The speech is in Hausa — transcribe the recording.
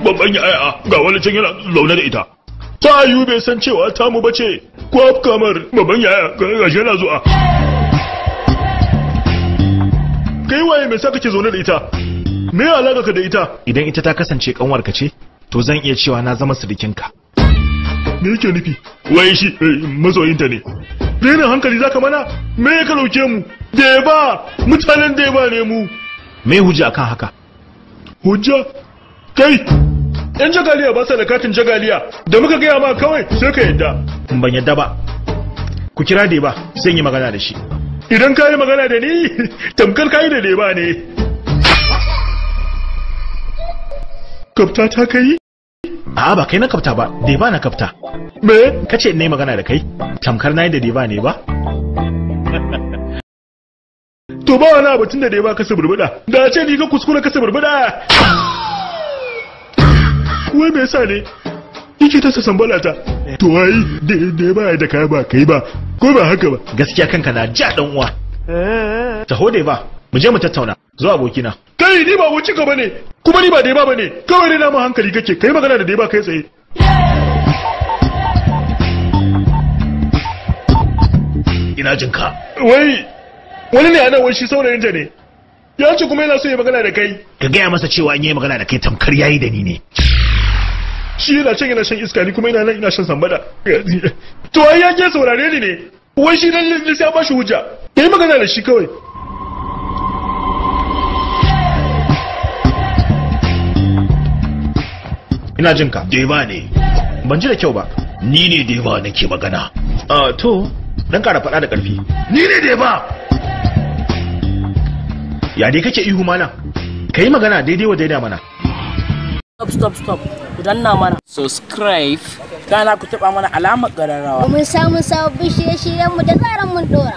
Babban yaya ga wani can yana zaune da ita. Ta yiwu bai san cewa ta mu bace. Kwaf kamar babban yaya ga shi yana zuwa. Kai waye mai sa kake zaune da ita? Me alaka ka da ita? Idan ita ta kasance kanwarka ce, to zan iya cewa na zama sirikinka. Me yake nufi? Wai shi masoyinta ne. Renin hankali zaka mana? Me ya ka dauke mu? Deba! Mutanen Deba ne mu. Me hujja akan haka? Hujja? Kai! Yan jagaliya ba sa da katin jagaliya. Da muka gaya ma kawai sai ka yadda. Ban yadda ba. Ku kira Deba, sai yi magana da shi. Idan ka yi magana da ni, tamkar ka yi da Deba ne. Kafta ta kai? A'a ba kai na kafta ba, Deba na kafta. Me? Kace in nayi magana da kai, tamkar nayi da Deba ne ba? To ba wani abu tun da Deba ka suburbuda. Da ce ni ka kuskura ka suburbuda. Wai me yasa ne? Yake ta sambala ta. To ai Deba da kai ba kai ba. Ko ba haka ba? Gaskiya kanka na ja dan uwa. Taho Deba, mu je mu tattauna. Zo abokina. Kai ni ba wuce ka bane, kuma ni ba Deba bane. Kawai dai na mu hankali kake, kai magana da Deba kai tsaye. Ina jin ka. Wai wani ne anan wai shi saurayin ta ne. Ya ce kuma yana so ya magana da kai. Ka gaya masa cewa in yayi magana da kai tamkar yayi da ni ne. Shi yana can yana shan iska ni kuma ina nan ina shan sambada. To ai ya ke saurare ni ne. Wai shi nan ne sai ba shi hujja. Kai magana da shi kawai. Ina jin ka. Deba ne. Ban ji da kyau ba. Ni ne Deba nake magana. To, dan ƙara faɗa da ƙarfi. Ni ne Deba. Ya dai kake ihu mana? Kai magana daidai wa daida mana. Stop stop stop. Ku danna mana subscribe. Kana ku taba mana alamar ƙararrawa. Domin samun sababbin shirye-shiryenmu da zaran mun ɗora.